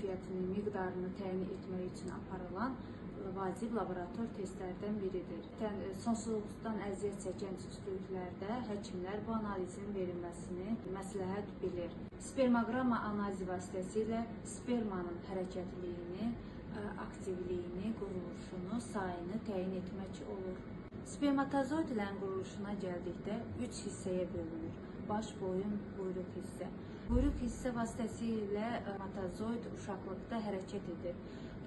keyfiyyətini, miqdarını təyin etmək üçün aparılan vacib laborator testlərdən biridir. Sonsuzluqdan əziyyət çəkən cütlüklərdə həkimlər bu analizin verilməsini məsləhət bilir. Spermoqramma analizi vasitəsilə spermanın hərəkətliliyini, aktivliyini, quruluşunu, sayını təyin etmək olur. Spermatozoidlərin quruluşuna gəldikdə 3 hissəyə bölünür. Baş, boyun, quyruq hissə. Quyruq hissə vasitəsilə spermatozoid uşaqlıqda hərəkət edir.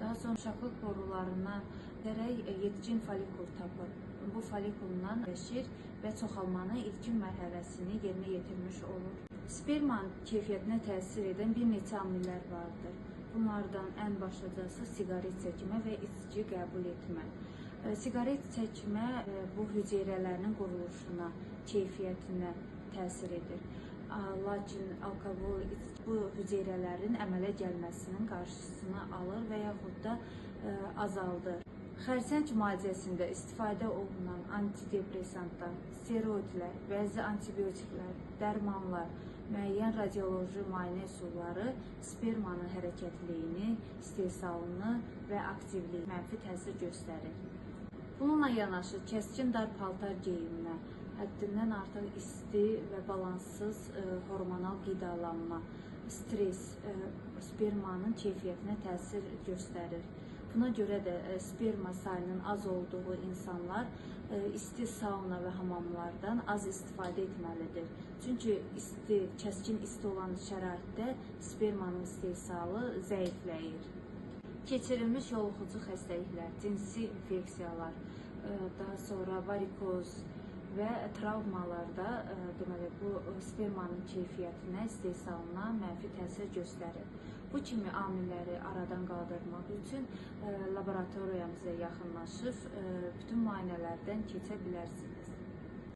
Daha sonra uşaqlıq borularına dərək yetkin folikul tapır. Bu folikuldan birləşir və çoxalmanın ilkin mərhələsini yerinə yetirmiş olur. Spermanın keyfiyyətinə təsir edən bir neçə amillər vardır. Bunlardan ən başlıcası siqaret çəkmə və içki qəbul etmə. Siqaret çəkmə bu hüceyrələrinin quruluşuna, keyfiyyətinə təsir edir. Lakin alkoqol bu hüceyrələrin əmələ gəlməsinin qarşısını alır və yaxud da azaldır. Xərsəng müalicəsində istifadə olunan antidepressantlar, steroidlər, bəzi antibiotiklər, dərmanlar, müəyyən radioloji müayinə üsulları spermanın hərəkətliliyini, istehsalını və aktivliyini mənfi təsir göstərir. Bununla yanaşı kəskin dar paltar geyinmə, həddindən artıq isti və balanssız hormonal qidalanma, stres spermanın keyfiyyətinə təsir göstərir. Buna görə də sperma sayının az olduğu insanlar isti sauna və hamamlardan az istifadə etməlidir. Çünki isti, kəskin isti olan şəraitdə spermanın istehsalı zəifləyir. Keçirilmiş yoluxucu xəstəliklər, cinsi infeksiyalar, daha sonra varikoz və travmalarda deməli bu spermanın keyfiyyətinə, istehsalına mənfi təsir göstərir. Bu kimi amilləri aradan qaldırmaq üçün laboratoriyamıza yaxınlaşıb bütün müayinələrdən keçə bilərsiniz.